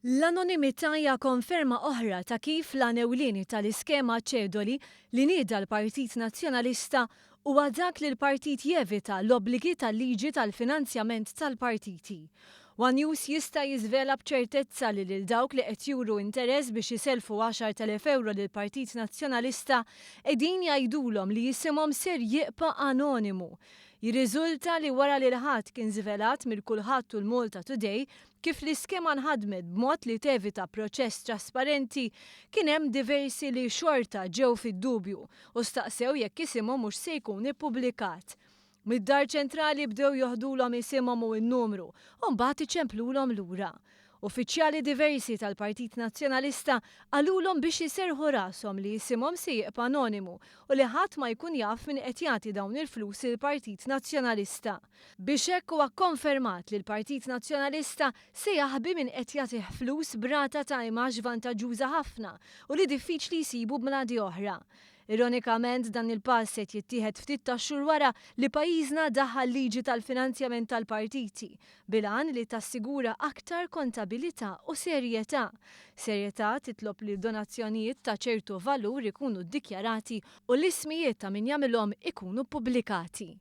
L-anonimità hija konferma oħra ta' kif l-għan ewlieni tal-iskema ċedoli li nieda l-Partit Nazzjonalista huwa dak li l-partit jevita l-obbligi tal-liġi tal-finanzjament tal-partiti. One News jista' jiżvela b'ċertezza li lil dawk li qed juru interess biex iselfu 10,000 ewro lill-Partit Nazzjonalista qegħdin jgħidulhom li isimhom ser jibqa' anonimu. Jirriżulta li wara li l-Ħadd kien żvelat mill-Kulħadd u l-Malta Today kif l-iskema nħadmet b'mod li tevita proċess trasparenti, kien hemm diversi li xorta ġew fid-dubju u staqsew jekk isimhom mhux se jkun ippubblikat. Mid-Dar Ċentrali bdew joħdulhom isimhom u n-numru u mbagħad iċemplulhom lura. Uffiċjali diversi tal-Partit Nazzjonalista qalulhom biex iserrħu rashom li isimhom se jibqa' anonimu u li ħadd ma jkun jaf min qed jagħti dawn il-flus lill-Partit Nazzjonalista. Biex hekk huwa kkonfermat li l-Partit Nazzjonalista se jaħbi min qed jagħtih flus b'rata ta' imgħax vantaġġuża ħafna u li diffiċli jsibu b'mnadi oħra. Ironikament dan il-pass qed jittieħed ftit tax-xhur wara li pajjiżna daħħal liġi tal-finanzjament tal-partiti bil-għan li tassigura aktar kontabilità u serjetà. Serjetà titlob li donazzjonijiet ta' ċertu valur ikunu ddikjarati u l-ismijiet ta' min jagħmilhom ikunu ppubblikati.